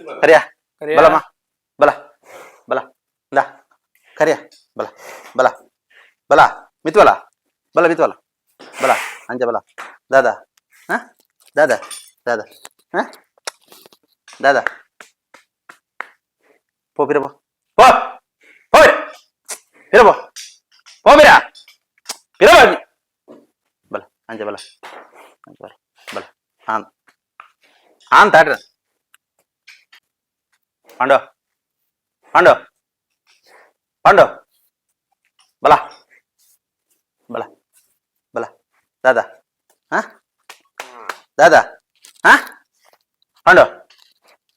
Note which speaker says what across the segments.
Speaker 1: ಕರಿಯ. ಬಲಮ್ಮ, ಬಲ ಬಲ, ಇಂದಾ ಕರಿಯ. ಬಲ ಬಲ ಬಲ, ಮಿತ್ವಲ ಬಲ, ಮಿತ್ವಲ ಬಲ, ಅಂಚ ಬಲ. ದಾದಾ, ಹಾ ದಾದಾ, ದಾದಾ, ಹಾ ದಾದಾ. ಪೋ ಪಿರ, ಪೋ ಪೋ ಪೋ, ಪಿರ ಪೋ ಪೋ, ಪಿರ ಪಿರ ಬಾ. ಬಲ, ಅಂಚ ಬಲ, ಅಂಚ ಬಲ ಬಲ. ಹಾಂ ಹಾಂ, ತಾಡ್ರ. ಪಾಂಡು, ಪಾಂಡು, ಪಾಂಡು, ಬಲ ಬಲ ಬಲ. ದಾದಾ, ಹಾ ದಾದಾ, ಹಾ ಪಾಂಡು,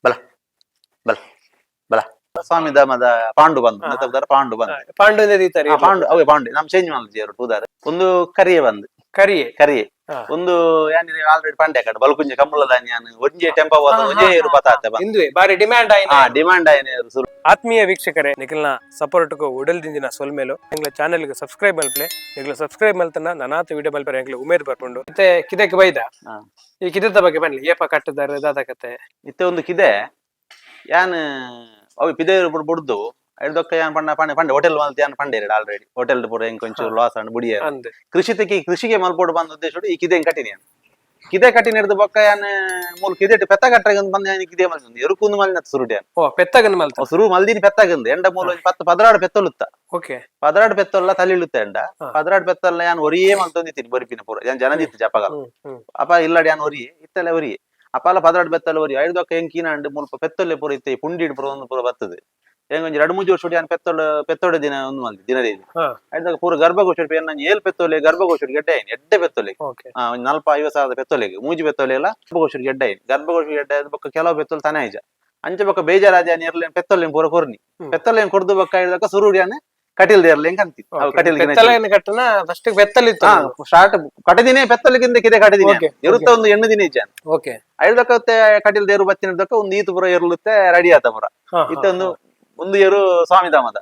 Speaker 1: ಬಲ ಬಲ ಬಲ. ಸ್ವಾಮಿ ಧಾಮದ ಪಾಂಡು ಬಂದು ಉಂದೆತ ಪಾಂಡು ಬಂದು.
Speaker 2: ಪಾಂಡು ದೀತಾರೆ.
Speaker 1: ಆ, ಪಾಂಡು, ಅವೇ ಪಾಂಡು. ನಮ್ ಚೇಂಜ್ ಮಾಡ್ತಿದ್ರು ಟೂದಾರೆ. ಒಂದು ಕರಿಯೇ ಬಂದು.
Speaker 2: ಕರಿಯೇ.
Speaker 1: ಕರಿಯೇ. ಒಂದು ಯಾನಿದೆ ಆಲ್ರೆಡಿ ಪಂಡೆ ಕಡೆ ಬಲ್ಕುಂಜೆ ಕಂಬಳದ ಯಾನ್ ಒಂಜೆ ಟೆಂಪೋ ಹೋದ, ಒಂಜೇ ರೂಪಾತ ಬಂದು.
Speaker 2: ಇಂದುವೆ ಬಾರಿ ಡಿಮ್ಯಾಂಡ್ ಆಯ್ನ.
Speaker 1: ಆ ಡಿಮಾಂಡ್ ಆಯ್ನೆ ಸುರು.
Speaker 2: ಆತ್ಮೀಯ ವೀಕ್ಷಕರೇ, ನಿಖಲ್ನ ಸಪೋರ್ಟ್ಗೂ ಉಡಲ್ ದಿಂಜಿನ ಸೊಲ್ಮೇಲು. ಎಂಗ್ಲ ಚಾನೆಲ್ಗೆ ಸಬ್ಸ್ಕ್ರೈಬ್ ಮಲ್ಪ್ಲೆ. ನಿಗ್ಲ ಸಬ್ಸ್ಕ್ರೈಬ್ ಮಲ್ತನ ನನಾತ ವಿಡಿಯೋ ಮಲ್ಪರೆ ಎಂಗ್ಲ ಉಮೇದ್ ಬರ್ಪುಂಡು. ಮತ್ತೆ ಕಿದಕ್ಕೆ ಬೈದ. ಈ ಕಿದೆತ ಬಗ್ಗೆ ಬನ್ನಿ, ಏಪ ಕಟ್ಟದಾರ, ದಾದ ಕತೆ?
Speaker 1: ಇತ್ತೆ ಒಂದು ಕಿದೆ ಯಾನ್ ಅವು ಪಿದೆ ಬುಡ್ದು ಐದೊಕ್ಕ ಯಾನ್ ಪಂಡ ಪಂಡೆ ಪಂಡೆ ಹೋಟೆಲ್ ಮಲ್ತ ಯಾನ್ ಪಂಡೆ ಆಲ್ರೆಡಿ. ಹೋಟೆಲ್ ಪೂರ ಎಂಕ್ ಒಂಚೂರು ಲಾಸ್ ಅಂಡ್ ಬುಡಿಯ.
Speaker 2: ಅಂದ್.
Speaker 1: ಕೃಷಿ ತೆಕಿ ಕೃಷಿಗೆ ಮಲ್ಪೋಡು ಬಂದ ಉದ್ದೇಶ ಈ ಕಿದೆ ಕಟ್ಟಿನಿ. ಯಾನ್ ಕಿದೆ ಕಟ್ಟಿನ ಹಿಡ್ದು ಬೊಕ್ಕ ಯಾನ್ ಮೂಲ ಕಿದೆಟ್ ಪೆತ್ತ ಕಟ್ಟರೆ ಬಂದ. ಯಾನ್ ಕಿದೆ ಮಲ್ತಂದು ಎರುಕುಂದು ಮಲ್ನ ಸುರುಟು ಯಾನ್.
Speaker 2: ಓ, ಪೆತ್ತಗನ್ ಮಲ್ತ.
Speaker 1: ಅವ್ ಸುರು ಮಲ್ದಿನಿ ಪೆತ್ತಗಂದು ಎಂಡ ಮೂಲ ಒಂಜಿ 10 12 ಪೆತ್ತೊಲುತ್ತ. 12 ಪೆತ್ತೊಲ್ಲ ತಲಿಳುತ್ತ ಎಂಡ. 12 ಪೆತ್ತಲ್ಲ ಯಾನ್ ಒರಿಯೇ ಮಲ್ತೊಂದಿತ್ತೀನಿ. ಬರಿಪಿನ ಪೂರ ಯಾನ್ ಜನದಿತ್ತು ಜಪಗಲ.
Speaker 2: ಹ್ಮ್ ಹ್ಮ್
Speaker 1: ಅಪ ಇಲ್ಲಡಿ ಯಾನ್ ಒರಿಯೇ ಇತ್ತಲ್ಲ, ಒರಿಯೇ ಅಪಾಲ 12 ಬೆತ್ತಲ್ಲ ಒರಿ ಐದೊಕ್ಕ ಎಂಕಿನ ಅಂಡ್ ಮುಲ್ಪ ಪೆತ್ತೊಲ್ಲೆ ಪೂರ ಇತ್ತೆ ಪುಂಡಿ ಪೂರ ಒಂದು ಪೂರ ಬರ್ತದೆ. ಹೆಂಗ್ ಒಂಜಿ ರಡು ಮೂಜಿ ವರ್ಷ ಯಾನ್ ಪೆತ್ತೊಳ ಪೆತ್ತೊಡೆ ದಿನ ಒಂದು ಮಲ್ದಿ ದಿನ ದಿನ. ಐದೊಕ್ಕ ಪೂರ ಗರ್ಭಕೋಶ ನಾನು ಏಲ್ ಪೆತ್ತೊಲೆ ಗರ್ಭಕೋಶ ಗೆಡ್ಡೆ ಆಯ್ನಿ ಎಡ್ಡೆ ಪೆತ್ತೊಲೆ. ಒಂಜಿ 40 50 ಸಾವಿರದ ಪೆತ್ತೊಲೆಗ್ ಮೂಜಿ ಪೆತ್ತೊಲೆ ಎಲ್ಲ ಗರ್ಭಕೋಶ ಗೆಡ್ಡೆ ಆಯ್ನಿ. ಗರ್ಭಕೋಶ ಗೆಡ್ಡೆ ಆದ್ ಬೊಕ್ಕ ಕೆಲವು ಪೆತ್ತೊಲು ತನೆ ಆಯ್ಜ. ಅಂಚ ಬೊಕ್ಕ ಬೇಜಾರಾದ ಯಾನ್ ಎರ್ಲೆ ಪೆತ್ತೊಲೆನ್ ಪೂರ ಕೊರ್ನಿ. ಪೆತ್ತೊಲೆನ್ ಕೊರ್ದು ಬೊಕ್ಕ ಐದೊಕ್ಕ ಸುರುಡಿ ಯಾನ್ ಕಟೀಲ್ ದೇರ್ಲೆ ಅಂತಿ ಅವು ಕಟೀಲ್.
Speaker 2: ಬೆತ್ತಲ ಕಟ್ಟನ ಫಸ್ಟ್ ಬೆತ್ತಲ ಇತ್ತು.
Speaker 1: ಸ್ಟಾರ್ಟ್ ಕಟದಿನೇ ಪೆತ್ತೊಲೆಗಿಂತ ಕಿದೆ ಕಟದಿನಿ. ಇರುತ್ತ ಒಂದು ಎಣ್ಣು ದಿನ ಇಜ್ಜಾನ್. ಐದಕ್ಕೆ ಕಟೀಲ್ ದೇರು ಬತ್ತಿನದಕ್ಕ ಒಂದು ಈತು ಪುರ ಎರ್ಲುತ್ತೆ ರೆಡಿ ಆತ ಪುರ. ಇತ್ತೊಂದು ಒಂದು ಏರು ಸ್ವಾಮಿಧಾಮದ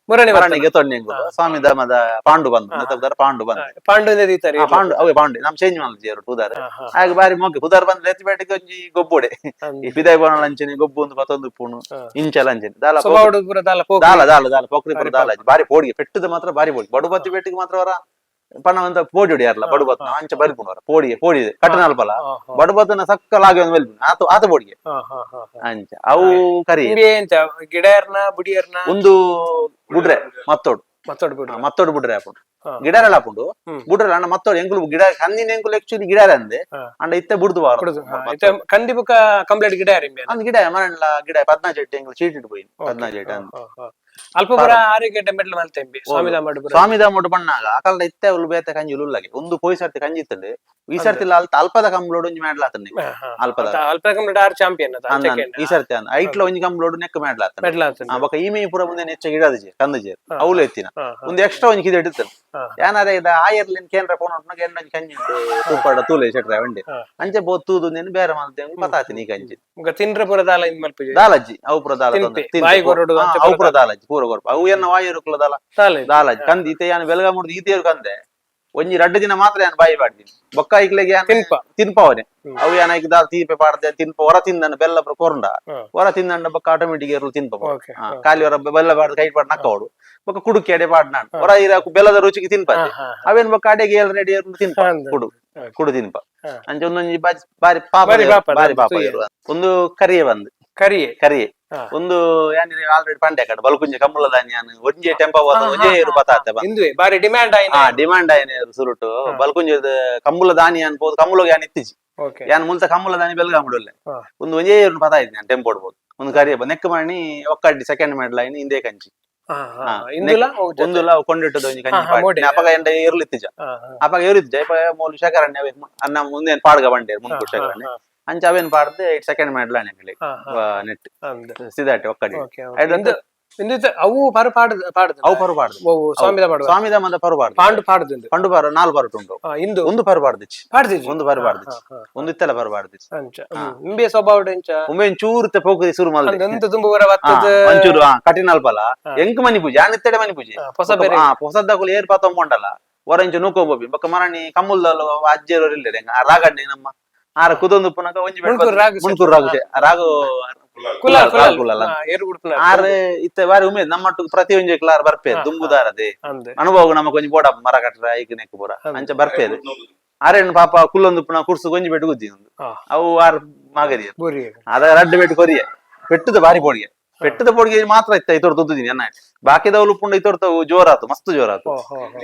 Speaker 2: ಮುರಣಿ.
Speaker 1: ಮರಣಿಗೆ ತೊಣ್ಣೆಂಗು ಸ್ವಾಮಿಧಾಮದ ಪಾಂಡು ಬಂದು ಉಂದೆತ ಪಾಂಡು ಬಂದು.
Speaker 2: ಪಾಂಡು ದೀತಾರೆ.
Speaker 1: ಆ, ಪಾಂಡು, ಅವೇ ಪಾಂಡು. ನಮ್ ಚೇಂಜ್ ಮಾಡ್ತಿದ್ರು ಪೂದಾರ್. ಹಾಗೆ ಬಾರಿ ಮೊಗ್ಗೆ ಪುದಾರ್ ಬಂದ್ ಲೆತ್ತಿ ಬೇಟೆಗೆ ಒಂಜಿ ಗೊಬ್ಬುಡೆ. ಈ ಪಿದಾಯಿ ಬೋಣ ಲಂಚನೆ ಗೊಬ್ಬು ಒಂದು ಪತ್ತೊಂದು ಪೂಣು. ಇಂಚ ಲಂಚನೆ ದಾಲ.
Speaker 2: ಸ್ವಭಾವ ಪೂರ ದಾಲ ಪೋಕ್.
Speaker 1: ದಾಲ ದಾಲ ದಾಲ ಪೊಕ್ರಿ ಪೂರ ದಾಲ. ಬಾರಿ ಪೋಡಿಗೆ ಪೆಟ್ಟದ ಮಾತ್ರ ಬಾರಿ ಪೋಡಿ. ಬಡುಬತ್ತಿ ಪೆಟ್ಟಿಗೆ ಮಾತ್ರ ಅವರ ಪಣ ಅಂತ ಪೋಡಿ ಹೊಡಿಯಾರಲ್ಲ. ಬಡುಬತ್ ಅಂಚ ಬರಿಪುಣವರ ಪೋಡಿಗೆ ಪೋಡಿ ಕಟ್ಟನಲ್ಪಲ. ಬಡುಬತ್ತನ ಸಕ್ಕಲಾಗಿ ಒಂದು ವೆಲ್ಪುನ ಆತ ಆತ ಬೋಡಿಗೆ. ಅಂಚ ಅವು ಕರಿ.
Speaker 2: ಇಂಬೆ ಎಂಚ, ಗಿಡಯರ್ನ ಬುಡಿಯರ್ನ?
Speaker 1: ಒಂದು ಗುಡ್ರೆ ಮತ್ತೋಡು.
Speaker 2: ಮತ್ತೊಡ್ ಬಿಡು.
Speaker 1: ಮತ್ತೋಡು ಬುಡ್ರೆ ಆಪುಂಡು. ಗಿಡರೆಲ್ಲ ಆಪುಂಡು. ಬುಡ್ರೆ ಅಣ್ಣ ಮತ್ತೋಡು ಎಂಕುಲು ಗಿಡ ಕಂದಿನ ಎಂಕುಲು ಆಕ್ಚುಲಿ ಗಿಡಾರೆ ಅಂದೆ. ಅಂಡ ಇತ್ತೆ ಬುಡ್ದು ಬಾರ.
Speaker 2: ಕುಡುದು. ಇತ್ತೆ ಕಂದಿ ಬುಕ್ಕ ಕಂಪ್ಲೀಟ್ ಗಿಡ ಇಂಬೆ.
Speaker 1: ಅಂದ್ ಗಿಡ ಮರಣ್ಲ ಗಿಡ ಪದ್ನಾಜೆಟ್ ಎಂಕುಲು ಚೀಟ್ ಇಟ್ಟು ಪೋಯಿನಿ ಪದ್ನಾಜೆಟ್ ಅಂದ್.
Speaker 2: ಅಲ್ಪ ಪೂರ ಆರೋಗ್ಯ ಮೆಡ್ಲ್ ಮಲ್ತೆ ಇಂಬೆ ಸ್ವಾಮಿದ ಮಾಡು ಪೂರ.
Speaker 1: ಸ್ವಾಮಿದ ಮೊಟ್ಟು ಬಣ್ಣಾಗ ಅಕಲ್ದ ಇತ್ತೆ ಉಲ್ ಬೇತೆ ಕಂಜಿ ಉಲ್ಲಗೆ ಒಂದು ಪೋಯಿ ಸರ್ತಿ ಕಂಜಿ ಇತ್ತಂಡೆ. ಈ ಸರ್ತಿ ಅಲ್ಪ ಅಲ್ಪದ ಕಂಬ್ಲೋಡು ಒಂಜಿ ಮ್ಯಾಡ್ಲಾತಂಡೆ. ಅಲ್ಪದ.
Speaker 2: ಅಲ್ಪ complete R champion.
Speaker 1: ಅಂದ್ ಅಂದ್. ಈ ಸರ್ತಿ ಅಂದ್ ಐಟ್ಲ ಒಂಜಿ ಕಂಬ್ಲೋಡು ನೆಕ್ ಮ್ಯಾಡ್ಲಾತಂಡೆ.
Speaker 2: ಮೆಡ್ಲ್ ಆತಂಡೆ.
Speaker 1: ಬೊಕ ಈ ಮೇ ಪೂರ ಮುಂದೆ ನೆಚ್ಚ ಗಿಡದಿಜೆ ಕಂದಜೆ ಅವ್ಲು ಎತ್ತಿನ ಒಂದು ಎಕ್ಸ್ಟ್ರಾ ಒಂಜಿ ಕಿದೆ ಇಡ್ತಾನೆ. ಯಾನಾರೆ ಇದ ಆಯರ್ಲಿನ್ ಕೇಂದ್ರ ಪೋಣ ಉಂಟು ಒಂಜಿ ಕಂಜಿ ಉಂಟು ತೂಪಾಡ ತೂಲೆ ಶೆಟ್ರೆ ವಂಡೆ. ಅಂಚೆ ಬೋ ತೂದು ನೀನು ಬೇರೆ ಮಲ್ತೆ ಪತಾತಿನಿ ಈ ಕಂಜಿ.
Speaker 2: ಮುಗ ತಿಂದ್ರೆ ಪೂರ ದಾಲ ಇಂದ್ ಮಲ್ಪುಜೆ.
Speaker 1: ದಾಲಜ್ಜಿ ಅವು ಪೂರ ದಾಲ.
Speaker 2: ತಿನ್ಪೆ.
Speaker 1: ತೊಂದ್ರೆ. ತಿನ್ಪೆ.
Speaker 2: ಬಾಯಿ ಕೊರಡು ಅಂಚೆ.
Speaker 1: ಅವು ಪೂರ ದಾಲಜ್ಜಿ ಪೂರ ಕೊರ್ಪ ಅವು ಎನ್ನ ವಾಯುರುಕುಲ ದಾಲ.
Speaker 2: ದಾಲ ಇದು.
Speaker 1: ದಾಲಜ್ಜಿ ಕಂದ್ ಇತ್ತೆ ಯಾನ್ ಬೆಳಗ ಮುಡ್ದು ಈತೇರು ಕಂದೆ ಒಂಜಿ ರಡ್ಡು ದಿನ ಮಾತ್ರ ಯಾನ್ ಬಾಯಿ ಬಾಡ್ದಿನಿ ಬೊಕ್ಕ ಐಕ್ಲೆಗೆ ಯಾನ್
Speaker 2: ತಿನ್ಪ.
Speaker 1: ತಿನ್ಪವನೆ. ಅವು ಯಾನ್ ಐಕ್ ದಾಲ ತೀಪೆ ಪಾಡ್ದೆ ತಿನ್ಪ ಹೊರ ತಿಂದನ ಬೆಲ್ಲ ಪೂರ ಕೊರಂಡ. ಹೊರ ತಿಂದಂಡ ಬೊಕ್ಕ ಆಟೋಮೆಟಿಕ್ ಎರುಲು ತಿನ್ಪ. ಖಾಲಿ ಹೊರ ಬೆಲ್ಲ ಬಾಡ್ದು ಕೈ ಪಾಡ್ ನಕ್ಕವಡು ಬೊಕ್ಕ ಕುಡುಕಿ ಅಡೆ ಪಾಡ್ ನಾನ್ ಹೊರ ಇರ ಬೆಲ್ಲದ ರುಚಿಗೆ ತಿನ್ಪ. ಅವೇನ್ ಬೊಕ್ಕ ಅಡೆಗೆ ಏಳು ರೆಡಿ ಎರುಲು ತಿನ್ಪ. ಕುಡು ಕುಡು ತಿನ್ಪ. ಅಂಚ ಒಂದೊಂಜಿ ಬಾರಿ ಪಾಪ.
Speaker 2: ಬಾರಿ ಪಾಪ.
Speaker 1: ಬಾರಿ ಪಾಪ.
Speaker 2: ತುಯ್ಯ.
Speaker 1: ಇರುವ. ಒಂದು ಕರಿಯೇ ಬಂದು.
Speaker 2: ಕರಿಯೇ.
Speaker 1: ಕರಿಯೇ. ಒಂದು ಯಾನಿದೆ ಆಲ್ರೆಡಿ ಪಂಡೆ ಕಡೆ ಬಲ್ಕುಂಜೆ ಕಂಬಳದ ಯಾನ್ ಒಂಜೆ ಟೆಂಪೋ ಹೋದ, ಒಂಜೇ ರೂಪಾತ ಬಂದು.
Speaker 2: ಇಂದುವೆ ಬಾರಿ ಡಿಮ್ಯಾಂಡ್ ಆಯ್ನ.
Speaker 1: ಆ ಡಿಮಾಂಡ್ ಆಯ್ನೆ ಸುರುಟು ಬಲ್ಕುಂಜದ ಕಂಬುಲ ದಾನಿ ಅನ್ಬೋದು ಕಂಬುಲಗೆ ಯಾನ್ ಇತ್ತೀಚಿ. ಯಾನ್ ಮುಲ್ತ ಕಂಬುಲ ದಾನಿ ಬೆಲ್ಗಾಮುಡಲ್ಲೆ. ಒಂದು ಒಂಜೇ ಪತ ಆಯ್ತು ನಾನು ಟೆಂಪೋ ಹೊಡ್ಬೋದು ಒಂದು ಕರಿಯ ನೆಕ್ ಮಾಡಿ ಒಕ್ಕಡ್ಡಿ ಸೆಕೆಂಡ್ ಮೆಡ್ಲ್ ಆಯ್ನಿ ಇಂದೇ ಕಂಚಿ.
Speaker 2: ಇಂದುಲ
Speaker 1: ಒಂದುಲ ಕೊಂಡಿಟ್ಟದ ಒಂಜಿ ಕಂಚಿ.
Speaker 2: ಹಾ, ಮೋಡೆ.
Speaker 1: ಅಪಗ ಎಂಡ ಏರ್ಲಿತ್ತಿಜ. ಅಪಗ ಏರಿಜ್ಜ ಇಪ್ಪ ಮೂಲು ಶೇಖರಣೆ ಅನ್ನ ಮುಂದೆ ಪಾಡ್ಗ ಬಂಡೆ ಮುಂದೆ ಶೇಖರಣೆ ಅಂಚ ಅವೇನ್ ಪಾಡ್ದು ಸೆಕೆಂಡ್ ಮೆಡ್ಲ್ ಆನೆ ನೆಟ್ ಸಿದಾಟೆ ಒಕ್ಕಡಿ.
Speaker 2: ಇಂದು ಇಂದು ಅವು ಪರು ಪಾಡುದು ಪಾಡುದು.
Speaker 1: ಅವು ಪರು ಪಾಡ್ದು.
Speaker 2: ಓ ಸ್ವಾಮಿದ ಮಾಡುವ.
Speaker 1: ಸ್ವಾಮಿದ ಮಂದ ಪರು ಪಾಡ್ದು.
Speaker 2: ಪಾಂಡು ಪಾಡುದು.
Speaker 1: ಪಂಡು ಪರು ನಾಲ್ ಪರುಟು ಉಂಟು.
Speaker 2: ಇಂದು
Speaker 1: ಒಂದು ಪರು ಪಾಡ್ದಿಚ್ಚಿ.
Speaker 2: ಪಾಡ್ದಿಜಿ.
Speaker 1: ಒಂದು ಪರು ಪಾಡ್ದಿಚ್ಚಿ, ಒಂದು ಇತ್ತಲ ಪರು ಪಾಡ್ದಿಚ್ಚಿ.
Speaker 2: ಅಂಚ ಇಂಬೆ ಸ್ವಭಾವ ಎಂಚ?
Speaker 1: ಒಮ್ಮೆ ಚೂರು ಪೋಕರಿ ಶುರು ಮಲ್ದೆ.
Speaker 2: ಎಂತ ತುಂಬು ಬರ ಬತ್ತದ.
Speaker 1: ಒಂಚೂರು ಕಠಿಣ ಅಲ್ಪಲ ಎಂಕ್ ಮನಿ ಪೂಜೆ ಯಾನ್ ಇತ್ತಡೆ ಮನಿ ಪೂಜೆ.
Speaker 2: ಹೊಸ ಬೇರೆ.
Speaker 1: ಹೊಸದಾಕುಲು ಏರ್ ಪಾತೊಂಬೊಂಡಲ್ಲ ಹೊರ ಇಂಚು ನೂಕೋಬೋಬಿ ಬೊಕ್ಕ ಮರಣಿ ಕಮ್ಮುಲ್ದಲ್ಲ ಅಜ್ಜೇರು ಇಲ್ಲ ರಾಗಣ್ಣೆ ನಮ್ಮ ಆರ ಕುದೊಂದು ಪುನಕ ಒಂಜಿ
Speaker 2: ಮುಣ್ಕೂರು ರಾಗು.
Speaker 1: ಮುಣ್ಕೂರು ರಾಗು ರಾಗು.
Speaker 2: ಕುಲಾಲ್.
Speaker 1: ಕುಲಾಲ್, ಕುಲಾಲ್.
Speaker 2: ಏರು ಗುಡ್ಪುನ.
Speaker 1: ಆರ್ ಇತ್ತೆ ಬಾರಿ ಉಮೇದ್ ನಮ್ಮಟ್ಟು ಪ್ರತಿಯೊಂಜಿ ಕ್ಲಾರ್ ಬರ್ಪೇರು ದುಂಬುದಾರದೆ.
Speaker 2: ಅಂದ್.
Speaker 1: ಅನುಭವ ನಮಕ್ ಒಂಜಿ ಬೋಡ ಮರ ಕಟ್ಟರ ಐಕ್ ನೆಕ್ ಪೂರ ಅಂಚ ಬರ್ಪೇರು. ಆರೇನು ಪಾಪ ಕುಲ್ಲೊಂದು ಕುರ್ಸು ಗೊಂಜಿ ಬೆಟ್ಟು ಗುದ್ದಿ ಒಂದು. ಅವು ಆರ್ ಮಾಗರಿ.
Speaker 2: ಬುರಿ.
Speaker 1: ಅದ ರಡ್ಡು ಬೆಟ್ಟು ಕೊರಿಯ ಪೆಟ್ಟದ ಬಾರಿ ಪೋಡಿಗೆ, ಪೆಟ್ಟದ ಪೋಡಿಗೆ ಮಾತ್ರ ಇತ್ತ ಇತೋರ್ ತುದ್ದಿನಿ ಅನ್ನ. ಬಾಕಿದವ್ಲು ಪುಂಡ ಇತೋರ್ತ ಜೋರಾತು, ಮಸ್ತ್ ಜೋರಾತು.
Speaker 2: ಓ ಹೋ ಹೋ.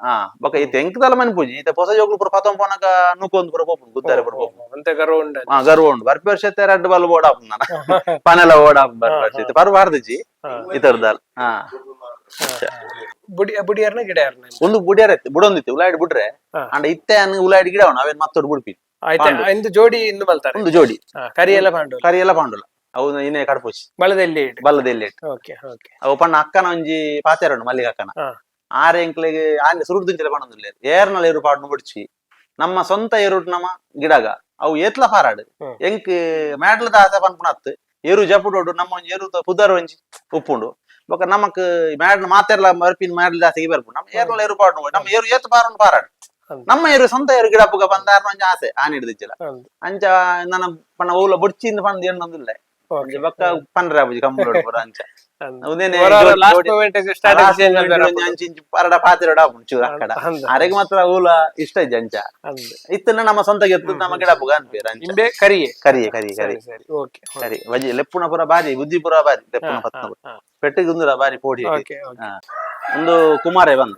Speaker 1: ಹಾ, ಬೊಕ ಇತ್ತೆ ಎಂಕದಲ್ಲ ಮನೆ ಪೂಜಿ ಇತ್ತೆ ಪೊಸ ಜೋಗ್ಲು ಪೂರ ಪತೊಂಬ ಪೋನಗ ನೂಕೊಂದು ಪೂರ ಪೋಪುಂಡು, ಗುದ್ದಾರೆ ಪೂರ ಪೋಪುಂಡು.
Speaker 2: ಅಂತೆ ಗರ್ವ ಉಂಡ.
Speaker 1: ಹಾ, ಗರ್ವ ಉಂಡು. ಬರ್ಪಿ ವರ್ಷ ಇತ್ತೆ ರಡ್ಡು ಬಲ್ ಬೋಡ ಆಪುಂಡು ನಾನು ಪನೆಲ ಓಡ ಆಪುಂಡು. ಬರ್ಪಿ ವರ್ಷ ಇತ್ತೆ ಪರು ಬಾರ್ದಿಜಿ ಇತರ್ದಲ್. ಹಾ.
Speaker 2: ಬುಡಿ ಬುಡಿಯರ್ನ ಗಿಡ ಯಾರ್ನ?
Speaker 1: ಒಂದು ಬುಡಿಯಾರ ಇತ್ತು, ಬುಡೊಂದಿತ್ತು ಉಲಾಡಿ ಬಿಟ್ರೆ. ಅಂಡ ಇತ್ತೆ ಅನ್ ಉಲಾಡಿ ಗಿಡ ಅವನು ಅವೇನ್ ಮತ್ತೊಡು ಬುಡ್ಪಿ.
Speaker 2: ಆಯ್ತಾ, ಇಂದು ಜೋಡಿ ಇಂದು ಮಲ್ತಾರೆ.
Speaker 1: ಒಂದು ಜೋಡಿ.
Speaker 2: ಕರಿ ಎಲ್ಲ ಪಾಂಡು.
Speaker 1: ಕರಿ ಎಲ್ಲ ಪಾಂಡುಲ ಅವು ಇನ್ನೇ ಕಡ್ಪೋಚಿ.
Speaker 2: ಬಳದೆಲ್ಲಿ ಇಡು.
Speaker 1: ಬಲ್ಲದೆಲ್ಲಿ ಇಟ್ಟು.
Speaker 2: Okay okay.
Speaker 1: ಅವು ಪಣ್ಣ ಅಕ್ಕನ ಒಂಜಿ ಪಾತೆರ ಉಂಡು, ಮಲ್ಲಿಗೆ ಅಕ್ಕನ. ಆರೆ ಎಂಕ್ಲೆಗ್ ಆನೆ ಸುರುಡ್ದಿಂಚಲ ಪಣ್ಣೊಂದಿಲ್ಲ, ಏರ್ನಲ ಎರು ಪಾಡ್ನು ಬುಡ್ಚಿ, ನಮ್ಮ ಸ್ವಂತ ಎರುಟ್ ನಮ್ಮ ಗಿಡಗ ಅವು ಏತ್ಲ ಪಾರಾಡು. ಎಂಕ್ ಮ್ಯಾಡ್ಲದ ಆಸೆ ಪನ್ಪುನತ್ತು ಎರು ಜಪುಡೋಡು ನಮ್ಮ ಒಂಜಿ ಎರು ಪುದರ್ ಒಂಜಿ ಉಪ್ಪುಂಡು. ಬೊಕ ನಮಕ್ ಮ್ಯಾಡ್ನ ಮಾತೆರ್ಲ ಮರ್ಪಿನ ಮ್ಯಾಡ್ಲ ಆಸೆಗೆ ಬರ್ಪುಂಡು. ನಮ್ಮ ಏರ್ನಲ ಎರು ಪಾಡ್ನು, ನಮ್ಮ ಎರು ಏತ್ ಪಾರುಂಡು ಪಾರಾಡು. ನಮ್ಮ ಎರು ಸ್ವಂತ ಎರು ಗಿಡ ಪುಗ ಬಂದಾರ್ನ ಒಂಜಿ ಆಸೆ ಆನೆ ಹಿಡ್ದಿಚ್ಚಲ. ಅಂಚ ನನ್ನ ಪಣ್ಣ ಓಲ ಬೊಡ್ಚಿಂದ ಪಂದ್ ಎಣ್ಣೊಂದಿಲ್ಲ. ಬೊಕ್ಕ ಪನ್ರೆ ಆಪುಜಿ ಕಂಬುಲೋಡು ಪೂರ ಅಂಚ. ಉಂದೇನೆ
Speaker 2: ಲಾಸ್ಟ್
Speaker 1: ಜೋಡಿ-
Speaker 2: moment start change.
Speaker 1: ಒಂಜಿ ಅಂಚಿ ಇಂಚಿ ಪರಡ ಪಾತಿರಡ ಆಪುಂಡು ಚೂರು ಅಕ್ಕಡ. ಅರೆಗ್ ಮಾತ್ರ ಊಲ ಇಷ್ಟ ಇಜ್ಜಿ ಅಂಚ. ಇತ್ತನ್ನ ನಮ್ಮ ಸ್ವಂತ ಗೆತ್ತು ನಮ್ಮ ಗಿಡ ಪುಗ ಅನ್ಪೇರು ಅಂಚ.
Speaker 2: ಇಂಬೆ ಕರಿಯೆ.
Speaker 1: ಕರಿಯೆ ಕರಿಯೆ ಕರಿ.
Speaker 2: ಸರಿ ಸರಿ, ಓಕೆ.
Speaker 1: ಕರಿ ವಜಿ ಲೆಪ್ಪುನ ಪೂರ ಬಾರಿ ಬುದ್ಧಿ ಪೂರ ಬಾರಿ ಲೆಪ್ಪುನ ಪತ್ನ ಪೆಟ್ಟಿಗೆ ಉಂದುರ ಬಾರಿ ಪೋಡಿ.
Speaker 2: Okay okay.
Speaker 1: ಒಂದು ಕುಮಾರೆ ಬಂದು.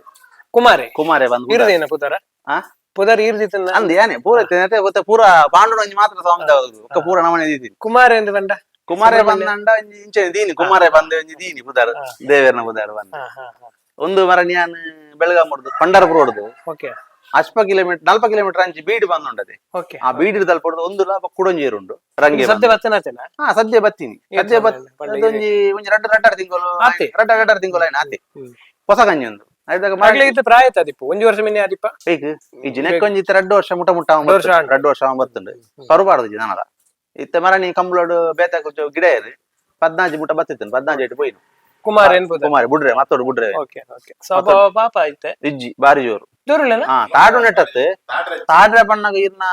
Speaker 2: ಕುಮಾರೆ.
Speaker 1: ಕುಮಾರೆ ಬಂದು.
Speaker 2: ಇರ್ದೇನ ಪುದರ?
Speaker 1: ಆ?
Speaker 2: ಪುದರ್ ಇರ್ದಿತ್ತನ್ನ.
Speaker 1: ಅಂದ್ ಯಾನೆ ಪೂರ ತಿನ್ನತೆ ಗೊತ್ತ ಪೂರ ಪಾಂಡುನ ಒಂಜಿ ಮಾತ್ರ ಸ್ವಾಮಿ ಒಕ್ಕ ಪೂರ ನಮನೆ ದೀತೀನಿ.
Speaker 2: ಕುಮಾರೆ ಎಂದು ಬಂಡ.
Speaker 1: ಕುಮಾರೆ ಬಂದಂಡ ಒಂಜಿ ಇಂಚೆ ದೀನಿ ಕುಮಾರೆ ಬಂದೆ ಒಂಜಿ ದೀನಿ ಪುದಾರ್ ದೇವೇರ್ನ ಪುದಾರ್ ಬಂದ. ಒಂದು ಮರ ನಾನು ಬೆಳಗಾಂ ಹೊಡ್ದು ಪಂಡರಪುರ ಹೊಡ್ದು. ಅಶ್ಪ ಕಿಲೋಮೀಟರ್ ನಲ್ಪ ಕಿಲೋಮೀಟರ್ ಅಂಚಿ ಬೀಡು ಬಂದುಂಡದೆ. ಆ ಬೀಡು ತಲ್ಪೊಡ್ದು ಒಂದು ಲಾಭ ಕುಡೊಂಜಿ ಉಂಡು ರಂಗೆ
Speaker 2: ಸದ್ಯ
Speaker 1: ಬಂದು.
Speaker 2: ಬತ್ತನಾತೆನ?
Speaker 1: ಹಾ, ಸದ್ಯ ಬತ್ತೀನಿ, ಸದ್ಯ ಬತ್ ಅದೊಂಜಿ ಒಂಜಿ ರಡ್ಡು ರಡ್ಡಾರು ತಿಂಗಳು.
Speaker 2: ಆತೆ.
Speaker 1: ರಡ್ಡ ರಡ್ಡಾರು ತಿಂಗಳು ಆಯ್ನ ಆತೆ. ಹೊಸ ಗಂಜಿ ಒಂದು ಐದಾಗ.
Speaker 2: ಮಗಳಿಗೆ ಇತ್ತು ಪ್ರಾಯ ಆದಿಪ್ಪು ಒಂಜಿ ವರ್ಷ ಮಿನಿ ಆದಿಪ್ಪ.
Speaker 1: ಈಗ ಈ ಜಿನಕ್ಕೊಂಜಿ ಇತ್ತೆ ರಡ್ಡು ವರ್ಷ ಮುಟ ಮುಟ್ಟ
Speaker 2: ರಡ್ಡು ವರ್ಷ ಆಂಡ್.
Speaker 1: ರಡ್ಡು ವರ್ಷ ಬತ್ತುಂಡು ಪರುಬಾರ್ದು ಜನರ ಇತ್ತೆ ಮರ ನೀ ಕಂಬಳೋಡು ಬೇತ ಗಿಡ ಇರು ಪದ್ನಾಜಿ ಮುಟ ಬತ್ತಿತ್ತು, ಪದ್ನಾಜಿ ಇಟ್ಟು ಪೋಯಿನು.
Speaker 2: ಕುಮಾರ್ ಏನ್ ಪುದರ್?
Speaker 1: ಕುಮಾರಿ ಬುಡ್ರೆ ಮತ್ತೊಡು ಬುಡ್ರೆ.
Speaker 2: ಓಕೆ ಓಕೆ, ಸ್ವಭಾವ ಪಾಪ ಐತೆ.
Speaker 1: ಇಜ್ಜಿ ಬಾರಿ ಜೋರು.
Speaker 2: ದೂರುಲೇನ?
Speaker 1: ಹಾ, ತಾಡು ನೆಟ್ಟತ್ತು ತಾಡ್ರೆ ಬಣ್ಣಗ ಇರ್ನ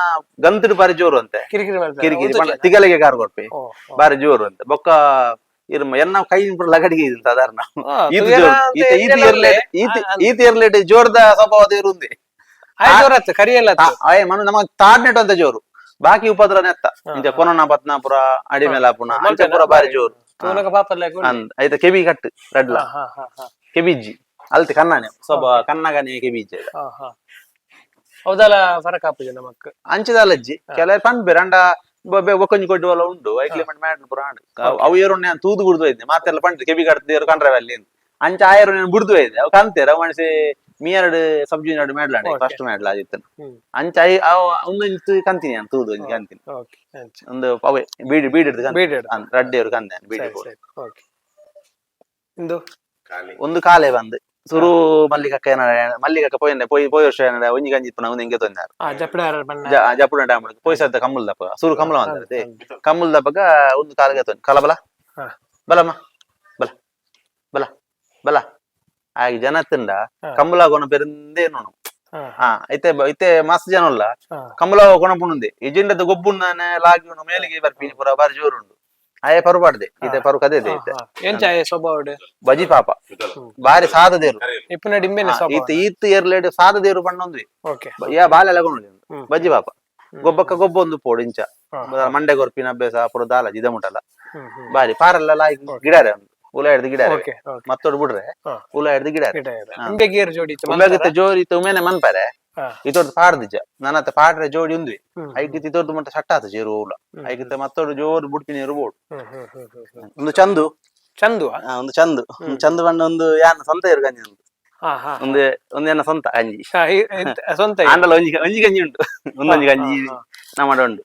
Speaker 1: ಗಂತಿಡು ಬಾರಿ ಜೋರು ಅಂತೆ.
Speaker 2: ಕಿರಿಕಿರಿ ಮಾಡ್ತಾರೆ.
Speaker 1: ಕಿರಿಕಿರಿ ಬಣ್ಣ ತಿಗಲಿಗೆ ಕಾರ್ ಕೊಡ್ಪಿ.
Speaker 2: ಓ, ಓ.
Speaker 1: ಬಾರಿ ಜೋರು ಅಂತೆ. ಬೊಕ್ಕ ಇರ್ಮ ಎನ್ನ ಕೈ ಪೂರ ಲಗಡಿಗೆ ಇದು ಸಾಧಾರಣ. ಈತ
Speaker 2: ತುಯರ
Speaker 1: ಜೋರು
Speaker 2: ಅಂತ
Speaker 1: ಈತ ಈತ
Speaker 2: ಎಂಜಲ
Speaker 1: ಇರ್ಲೇಟ್ ಈತ ಈತ ಇರ್ಲೇಟ್ ಜೋರ್ದ ಸ್ವಭಾವದ ಇರುಂದೆ.
Speaker 2: ಆಯ್ ಜೋರತ್ತು ಕರಿಯಲ್ಲ.
Speaker 1: ಆಯ್ ಮನು ನಮ್ಮ ತಾಡ್ನೆಟ್ ಅಂತ ಜೋರು, ಬಾಕಿ ಉಪದ್ರ ನೆತ್ತ ಇಂಚ ಕೊನೊನ ಪತ್ನಾಪುರ ಅಡಿಮೇಲಾಪುನ ಅಂಚ ಪೂರ ಬಾರಿ ಜೋರು.
Speaker 2: ತೂನಗ ಪಾಪಲ್ಲ.
Speaker 1: ಅಂದ್ ಐತ ಕೆಬಿ ಕಟ್ಟು ರಡ್ಲ ಕೆಬಿಜ್ಜಿ ಅಲ್ತಿ ಕಣ್ಣಾನೆ ಸ್ವಭಾವ ಕನ್ನಗನೆ ಕೆಬಿಜ್ಜಿ.
Speaker 2: ಹೌದಲ್ಲ, ಫರಕ್ ಆಪುಜಿ ನಮಕ್.
Speaker 1: ಅಂಚದಲ್ಲಜ್ಜಿ ಕೆಲವು ಪನ್ಪೆರ್ ಅಂಡ ಬೊಕೊಂಜಿ ಕೊಡ್ಡು ವಲ ಉಂಡು ಐಕ್ಲಿಮೆಂಟ್ ಮ್ಯಾಡ್ ಪೂರ ಆಂಡ್. ಅವು ಏರು ನಾನು ತೂದು ಗುಡ್ದು ಹೋಯ್ದೆ ಮಾತೆಲ್ಲ ಪಂಡ್ ಕೆಬಿ ಕಟ್ದು ಕಂಡ್ರೆ ಅಲ್ಲಿ ಅಂಚ ಆಯರು ನಾನು ಬುಡ್ದು ಹೋಯ್ದೆ. ಅವು ಕಂತೇರ್ ಅವು ಮನಸ್ಸಿ ಮೀ ಎರಡು ಸಬ್ ಜೂನಿಯರ್ ಮೇಡ್ಲಾಂಡೆ. ಫಸ್ಟ್ ಮೇಡ್ಲ ಆದಿತ್ತನು. ಅಂಚ I ಅವು ಒಂದೊಂದು ಕಂತೀನಿ ನಾನು ತೂದು ಒಂಜಿ ಕಂತೀನಿ.
Speaker 2: ಓಕೆ ಅಂಚ.
Speaker 1: ಒಂದು ಅವೇ ಬೀಡಿ ಬೀಡಿ ಹಿಡ್ದು ಕಂತೆ.
Speaker 2: ಬೀಡಿ ಹಿಡ್ದು.
Speaker 1: ಅಂದ್ ರಡ್ಡೆಯವರು ಕಂದೆ ಬೀಡಿ.
Speaker 2: ಸರಿ ಸರಿ, ಓಕೆ. ಇಂದು
Speaker 1: ಒಂದು ಕಾಲೆ ಬಂದು ಸುರು ಮಲ್ಲಿಕಕ್ಕ ಏನಾರ ಮಲ್ಲಿಕಕ್ಕ ಪೋಯ್ ಪೋಯ್ ಪೋಯ್ ವರ್ಷ ಏನಾರ ಒಂಜಿ ಗಂಜಿ ಇಪ್ಪುನ ಒಂದು ಎಂಗೆ ತೊಂದಾರ.
Speaker 2: ಜಪ್ಪಡ ಬಣ್ಣ.
Speaker 1: ಜಪುಣ ಡ್ಯಾಮ್ ಪೋಯ್ ಸದ್ದ ಕಮ್ಮಲ್ ದಪ್ಪಗ ಸುರು ಕಮಲ ಬಂದರತೆ ಕಮ್ಮಲ್ ದಪ್ಪಗ ಒಂದು ಕಾಲಿಗೆ ತೊಂದ ಕಲಬಲ. ಬಲಮ್ಮ ಬಲ ಬಲ ಬಲ ಆಗಿ ಜನ ತಿಂಡ. ಕಮ್ಮಲ ಕೊನ ಪೆರಿಂದೇ ನೋಡು. ಹಾ ಐತೆ ಐತೆ ಮಸ್ತ್ ಜನ ಉಲ್ಲ. ಕಮಲ ಕೊನಪುಣುಂದೆ ಇಜಿಂಡದ ಗೊಬ್ಬುಂಡನೆ ಲಾಗಿ ಉಂಡು ಮೇಲಿಗೆ ಬರ್ಪಿನಿ ಪೂರ ಬಾರಿ ಜೋರು ಉಂಡು. ಆಯೆ ಪರು ಪಾಡ್ದೆ ಇತ್ತೆ ಪರು ಕದೇ ಇದೆ ಇತ್ತೆ.
Speaker 2: ಎಂಚ ಆಯೆ ಸ್ವಭಾವ?
Speaker 1: ಬಜಿ ಪಾಪ ಬಾರಿ ಸಾದ ದೇರು.
Speaker 2: ಇಪ್ಪುನ ಡಿಂಬೆನೆ ಸ್ವಭಾವ.
Speaker 1: ಈತ ಈತ್ ಎರ್ಲೇಡ್ ಸಾದ ದೇರು ಪಣ್ಣೊಂದ್ವಿ. ಯಾ ಬಾಲೆ ಲಗೊಂಡು ಬಜ್ಜಿ ಪಾಪ ಗೊಬ್ಬಕ್ಕ ಗೊಬ್ಬ ಒಂದು ಪೋಡು ಇಂಚ ಮಂಡೆ ಗೊರ್ಪಿನ ಅಭ್ಯಾಸ ಪೂರ ದಾಲ ಜಿದ ಮುಟಲ್ಲ.
Speaker 2: ಹ್ಮ್ ಹ್ಮ್
Speaker 1: ಬಾರಿ ಪಾರಲ್ಲ ಲಾಯ್ಕ್ ಗಿಡಾರೆ ಉಂಡು ಉಲ ಹಿಡ್ದು ಗಿಡಾರೆ.
Speaker 2: ಓಕೆ ಓಕೆ
Speaker 1: ಮತ್ತೊಡು ಬಿಡ್ರೆ ಉಲ ಹಿಡ್ದು ಗಿಡಾರೆ.
Speaker 2: ಗಿಡ ಇದೆ. ಇಂಬೆ ಗೇರ್ ಜೋಡಿ ಇತ್ತು.
Speaker 1: ಉಂಬೆಗಿತ್ತ ಜೋರಿ ಇತ್ತು ಉಮೇನೆ ಮನ್ಪಾರೆ. ಇತೊರ್ದು ಪಾಡ್ದಿಜ್ಜ ನನ್ನತ್ತ ಪಾಡ್ರೆ ಜೋಡಿ ಉಂದ್ವಿ. ಐಕಿತ್ತ ಇತೊರ್ದು ಮುಟ್ಟ ಸಟ್ಟ ಆತು ಜೇರು ಉಲ ಐಕಿತ್ತ ಮತ್ತೊಡು ಜೋರು ಬುಡ್ಪಿನ ಇರ್ಬೋದು.
Speaker 2: ಹ್ಮ್ ಹ್ಮ್ ಹ್ಮ್ ಹ್ಮ್ ಹ್ಮ್.
Speaker 1: ಒಂದು ಚಂದು.
Speaker 2: ಚಂದು.
Speaker 1: ಒಂದು ಚಂದು, ಒಂದು ಚಂದು ಬಣ್ಣ ಒಂದು ಯಾನ ಸ್ವಂತ ಇರು ಗಂಜಿ ಒಂದು.
Speaker 2: ಹಾ ಹಾ
Speaker 1: ಒಂದು ಒಂದು ಏನ ಸ್ವಂತ ಗಂಜಿ.
Speaker 2: ಸ್ವಂತ.
Speaker 1: ಆಂಡಲ ಒಂಜಿ ಒಂಜಿ ಗಂಜಿ ಉಂಟು, ಒಂದೊಂಜಿ ಗಂಜಿ ನಮ್ಮ ಉಂಡು.